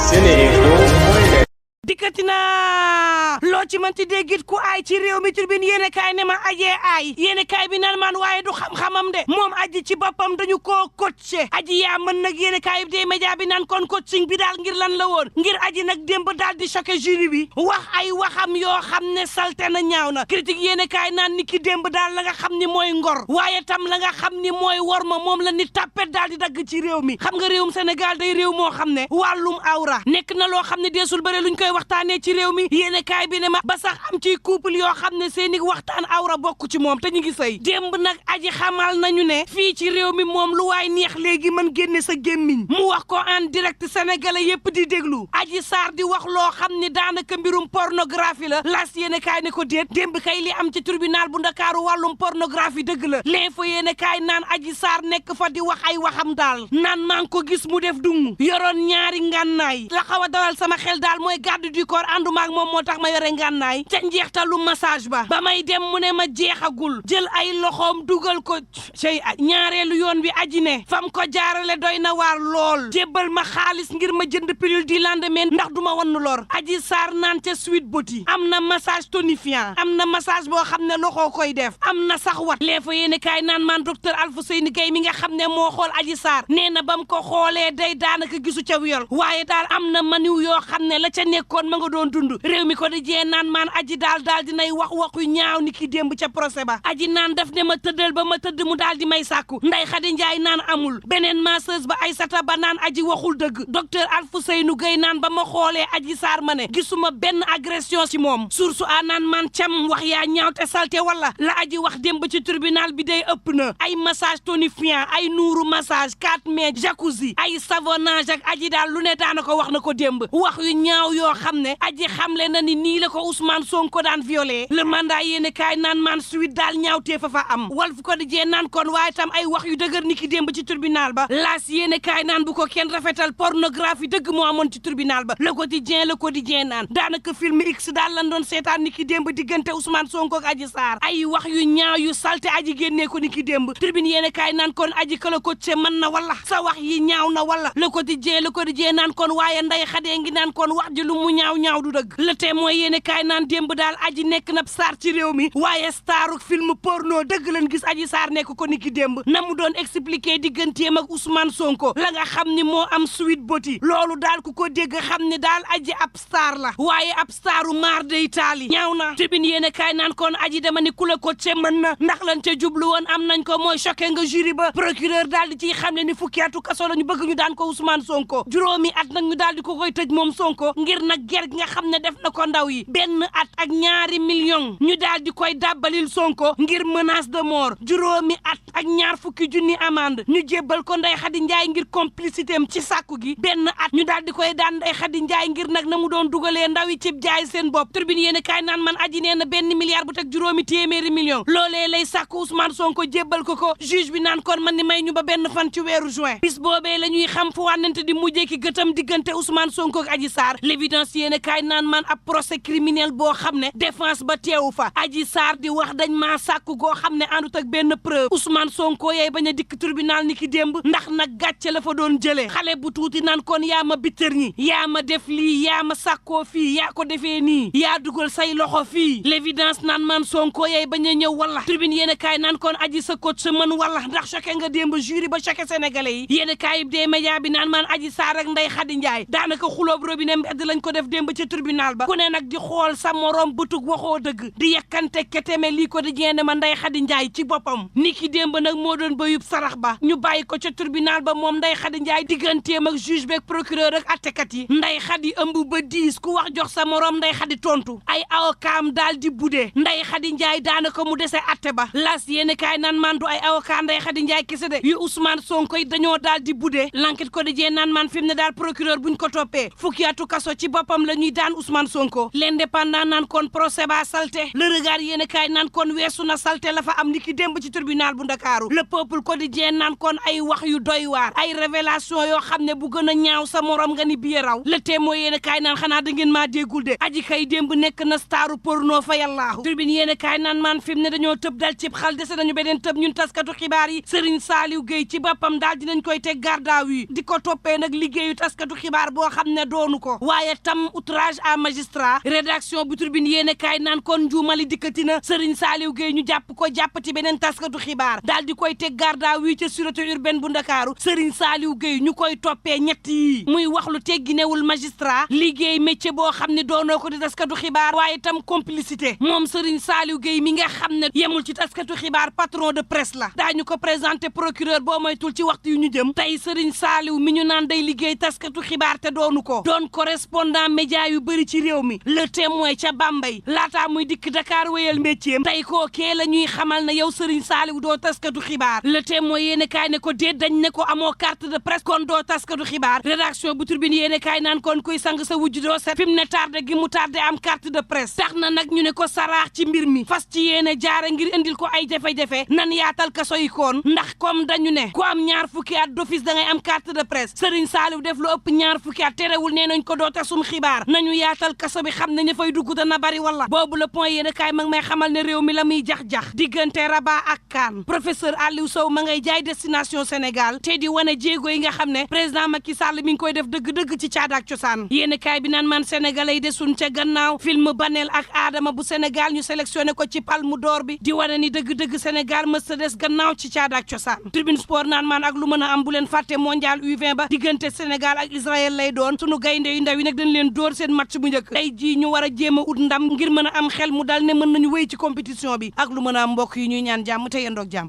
Seneinfo.net. dikkati naa loo ci mënti déggit ku aay ci réew mi Tribune yéene kaay ne ma ajee aay yéene kaay bi naan maan waaye du xam-xamam de moom aji ci boppam dañu koo coaché aji yaa mën nag yéene kaay bi dee média bi naan kon coaching bi daal ngir lan la woon ngir aji nag démb daal di choqué jury bi wax ay waxam yoo xam ne salte na ñaaw na critique yéene kaay naan ni ki démb daal la nga xam ni mooy ngor waaye tam la nga xam ni mooy wor ma moom la nit tàppet daal di dagg ci réew mi xam nga réewum Sénégal day réew moo xam ne wàllum awra nekk na loo xam ne deesul bëre luñ koy waxtaanee ci réew mi yéene kaay bi ne ma ba sax am ci couple yoo xam ne seeni waxtaan awra bokk ci moom te ñu ngi sëy démb nag aji xamal nañu ne fii ci réew mi moom lu waay neex léegi mën génne sa gémmiñ mu wax ko en direct sénégalais yépp di déglu aji saar di wax loo xam ne daanaka mbirum pornographie la las yéene kaay ne ko déet démb kay li am ci tribunal bu ndakaaru wàllum pornographie dëgg la l'info yéene kaay naan aji saar nekk fa di wax ay waxam daal naan maa ngi ko gis mu def dungu yoroon ñaari ngànnaay la xaw a dalal sama xel daal mooy garde du corps ànduma ak moom moo tax ma yore ngànnaay ca njeextalu massage ba may dem mu ne ma jeexagul jël ay loxoom dugal ko cey ñaareelu yoon wi aji ne fam ko jaarale doy na waar lool jébbal ma xaalis ngir ma jënd pilule du lendemain ndax duma wann lor aji saar naan ca Sweet Beauty am na massage tonifiant am na massage boo xam ne loxoo koy def am na sax wat lee fa yéene kaay naan man docteur Alfousseyni Gaye mi nga xam ne moo xool aji saar nee na bam ko xoolee day daanaka gisu ca wiyol waaye daal am na maniw yoo xam ne la ca nekkoon ma nga doon dund réew mi ko di jee naan maan aji daal dinay wax waxu ñaaw ni ki démb ca procès ba aji naan daf ne ma tëddal ba ma tëdd mu daal di may sàkku Ndeye Khady Ndiaye naan amul beneen masseuse ba Aïssata ba naan aji waxul dëgg docteur Alfousseynou Gaye naan ba ma xoolee aji saar ma ne gisuma benn agression ci moom source a naan man cam wax yaa ñaaw te salte wala la aji wax démb ci tribunal bi day ëpp na ay massage tonifiant ay nuuru massage 4 mai jacuzzi ay savonnage ak aji daal lu ne daana ko wax na ko démb wax yu ñaaw yoo xam ne aji xamle na ni nii la ko Ousmane Sonko daan violé le mandat yéene kaay naan man suite daal ñaaw tee fa am Walf Quotidien naan kon waaye tam ay wax yu dëgër ni ki démb ci tribunal ba laas yéene kaay naan bu ko kenn rafetal pornographie dëgg moo amoon ci tribunal ba le quotidien naan daanaka film X daal lan doon seetaan ni ki démb diggante Ousmane Sonko ak Adji Sarr ay wax yu ñaaw yu salte aji génnee ko ni ki démb tribune yéene kaay naan kon aji kala ko ce mën na wala sa wax yi ñaaw na wala le quotidien naan kon waaye Ndeye Khady ngi naan kon wax ji lu mu ñaaw du dëgg le Témoin yéene kaay naan démb daal aji nekk na star ci réew mi waaye staru film porno dëgg lañ gis aji saar nekk ko ni ki démb na mu doon expliquer digganteem ak Ousmane Sonko la nga xam ni moo am Sweet Beauty loolu daal ku ko dégg xam ni daal aji ab star la waaye ab staru maar day taali ñaaw na tribune yéene kaay naan kon aji dama ni ku la ko ce mën na ndax lañ ca jublu woon am nañ ko mooy choqué nga jury ba procureur daal di ciy xam ne ni fukki atu kaso la ñu bëgg ñu daan ko Ousmane Sonko juróomi at nag ñu daal di ko koy tëj moom Sonko ngir nag ger gi nga xam ne def na ko ndaw yi benn at ak ñaari million ñu daal di koy dàbbalil Sonko ngir menace de mort juróomi at ak ñaar fukki junni amende ñu jébbal ko Ndeye Khady Ndiaye ngir complicité am ci sàkku gi benn at ñu daal di koy daan Ndeye Khady Ndiaye ngir nag na mu doon dugalee ndaw yi ci jaay seen bopp tribune yéene kaay naan man aji nee na benn milliard bu teg juróomi téeméeri million loolee lay sàkku Ousmane Sonko jébbal ko juge bi naan kon man ni may ñu ba benn fan ci weeru juin bis boobee la ñuy xam fu wànnante di mujjee ki gëtam diggante Ousmane Sonko ak Adji Sarr l'évidence yéene kaay naan man ab procès criminel boo xam ne défense ba teewu fa Adji Sarr di wax dañ maa sàkku goo xam ne àndut ak benn preuve Ousmane Sonko yey bañ a dikk tribunal ni ki démb ndax nag gàcce la fa doon jëlee xale bu tuuti naan kon yaa ma bittër ñi yaa ma def lii yaa ma sàkkoo fii yaa ko defee nii yaa dugal say loxo fii l'évidence naan man Sonko yey bañ a ñëw wala tribune yéen a kaay naan kon aji sa coach sa mën wala ndax choqué nga démb jury ba choqué sénégalais yi yéen a kaay des médias bi naan man Adji Sarr ak Ndeye Khady Ndiaye daanaka xuloob robinet mbedd lañ ko def démb ca tribunal ba ku ne nag di xool sa morom bëtug waxoo dëgg di yekkante keteme lii ko di jeene ma Ndeye Khady Ndiaye ci boppam ni ki démb nag moo doon bayub sarax ba ñu bàyyi ko ca tribunal ba moom Ndeye Khady Ndiaye digganteem ak juge beeg procureur ak attekat yi Ndeye Khady ëmb ba 10 ku wax jox sa morom Ndeye Khady tontu ay avocat daal di budee Ndeye Khady Ndiaye daanaka mu dese atte ba las yéene kaay naan man du ay avocat Ndeye Khady Ndiaye kese de yu Ousmane Sonko yi dañoo daal di budee l'enquête ko di jee naan man fi mu ne daal procureur buñ ko toppee fukki atu kaso ci boppam la ñuy daan Ousmane Sonko leen l'indépendant naan kon procès ba salté le regard yéen kaay naan kon weesu na salté la fa am ni ki démb ci tribunal bu Ndakaaru le peuple quotidien naan kon ay wax yu doy waar ay révélation yoo xam ne bu gën a ñaaw sa morom nga ni biye raw le témoin yéen kaay naan xanaa da ngeen maa déggul de aji kay démb nekk na staru porno fa yàllaahu tribune yéen kaay naan man fi mu ne dañoo tëb dal cib xal dese nañu beneen tëb ñun taskatu xibaar yi Serigne Saliou Gueye ci boppam daal dinañ koy teg garde à vue di ko toppee nag liggéeyu taskatu xibaar boo xam ne doonu ko waaye tam outrage à magistrat rédaction bu tribune yéen kaay naan kon njuumali dikkati na Serigne Saliou Gueye ñu jàpp ko jàppati beneen taskatu xibaar daal di koy teg garde à vue ca sûreté urbaine bu Ndakaaru Serigne Saliou Gueye ñu koy toppee ñett yi muy wax lu tegginewul magistrat liggéey métier boo xam ne doonoo ko di taskatu xibaar waaye tam complicité moom Serigne Saliou Gueye mi nga xam ne yemul ci taskatu xibaar patron de presse la daañu ko présenté procureur boo moytul ci waxtu yu ñu jëm tey Serigne Saliou mi ñu naan day liggéey taskatu xibaar te doonu ko doon correspondant média yu bëri ci réew mi le témoin ca Bambey laataa muy dikk Dakar wéyal métier tey kookee la ñuy xamal ne yow Serigne Saliou doo taskatu xibaar le témoin yéene kaay ne ko déet dañ ne ko amoo carte de presse kon doo taskatu xibaar rédaction bu Tribune yéene kaay naan kon kuy sang sa wujj doo set fi mu ne tardé gi mu tardé am carte de presse tax na nag ñu ne ko saraax ci mbir mi fas ci yéene jaare ngir indil ko ay jafe-jafe nan yaatal kaso yi koon ndax comme dañu ne ku am ñaar fukki at d'office da ngay am carte de presse Serigne Saliou def lu ëpp ñaar fukki at terewul nee nañ ko doo tasum xibaar nañu yaatal kaso bi xam ne ña fay dugg dana bari wala boobu le point yéene kaay mag may xamal ne réew mi la muy jax-jax diggante Rabat ak Cannes professeur Aliou Sow ma ngay jaay destination Sénégal te di wane jéego yi nga xam ne président Macky Sall mi ngi koy def dëgg-dëgg ci caada ak cosaan yéene kaay bi naan man sénégalais yi desuñ ca gannaaw film Banel ak Adama bu Sénégal ñu sélectionné ko ci Palme d'Or bi di wane ni dëgg-dëgg Sénégal mësta des gannaaw ci caada ak cosaan Tribune Sport naan man ak lu mën a am bu leen fàtte mondial U20 ba diggante Sénégal ak Israël lay doon sunu gaynde yu ndaw yi nag dañ leen dóor seen match bu njëkk tey jii ñu war a jéem a ut ndam ngir mën a am xel mu dal ne mën nañu wéy ci compétition bi ak lu mën a am mbokk yi ñuy ñaan jàmm te yendoog jàmm.